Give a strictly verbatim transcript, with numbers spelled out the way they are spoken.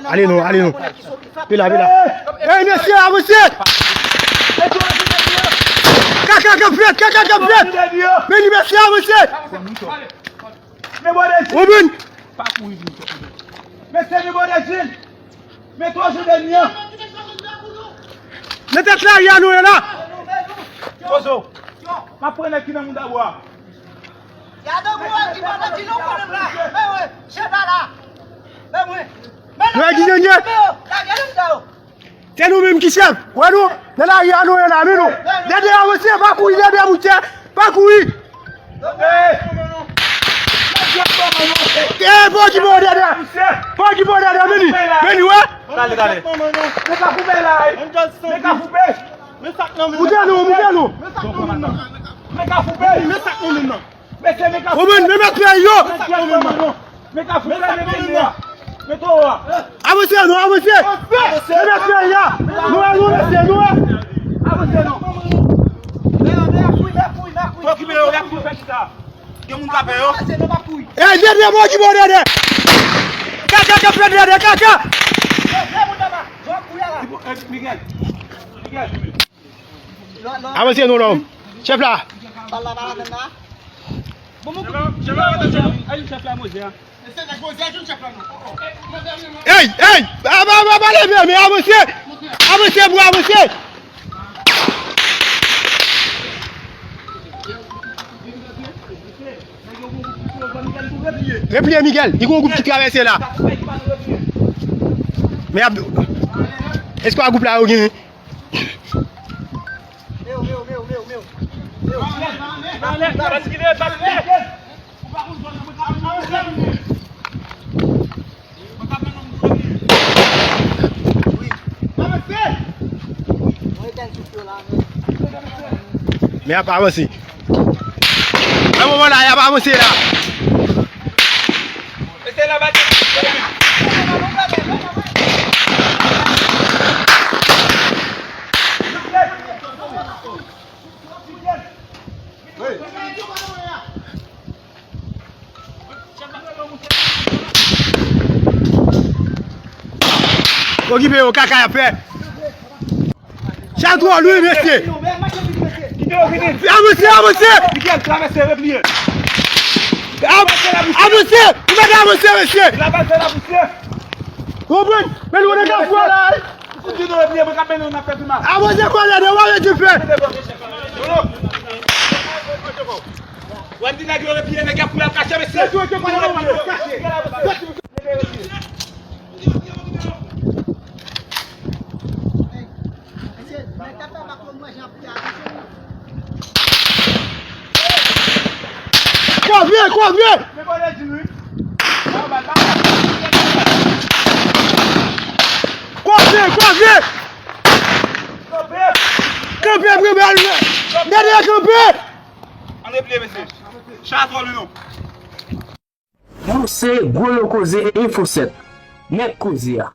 Ale non, ale non. Vin la, vin la. Ey, mesye, avanse! Kaka k ap fèt, kaka k ap fèt! Vini, mesye, avanse! Ou vin! Mesye, nou bò de Jil! Men twa jou dènye an! Nan tèt lari a nou ye la! Pozo! M ap pran nèg ki nan mouda bwa a. Gade mwen ki pa nan ti nou konnen m la. Men mwen, chèf la la. Men mwen. Men mwen ki dènye. Lage nou sa yo. Se nou menm ki chèf. Wè nou, nan lari a nou ye la, men nou. Dèdè avanse, pa kouri, Dèdè, monchè. Pa kouri. Eh, pa okipe w, Dèdè. Pa okipe w, Dèdè, men li. Men li, wè. Gade, gade. Men Kafou pè la, wi. Men Kafou pè. Moute nou, moute nou. Men Kafou pè. Men sak nan men nan. Mesye, men Kafou pè. Ou menm, men mèt peyi yo. Men sak nan men nan. Men Kafou pè, men peyi a. Men towo a. Avanse non, avanse. Men mèt peyi a. Nou wè, nou mesye, nou wè. Avanse non. Men, men, men, fouy, men fouy, men fouy. Okipe yo, y ap fouy fè chita. Gen moun k ap fè yo. Ey, Dèdè, bon, ki bon, Dèdè? Kaka, kaka, fè Dèdè, kaka. Miguel. Miguel. Avanse non, lòm. Chèf la. Chèf la, chèf la, chèf la, chèf la, mozè a. Ey, ey! Aba, aba, aba, leve, men avanse! Avanse, bro, avanse! Repliye, Miguel, li gon gwoup ki travèse la. Men ap, èske gwoup la yo genyen? Men ap avanse. Nan moman la, y ap avanse la. Okipe yo, kaka y ap fè. Sa twò lwen, mesye. Avanse, avanse. Av-, avanse. Nou mèt avanse, mesye. Konprann? Men nou nan kafou la, wi. Avanse, kòlè, nou wè dife. Wè di nèg yo repliye, nèg y ap kouri al kache, mesye. Kovye, kovye! Kovye, kovye! Kanpe, kanpe, kanpe! Dèdè, kanpe! Ann repliye, mesye. Chay a twò lwen non. Nou se Gwo Lo Koze Enfo sèt. Mèt koze a.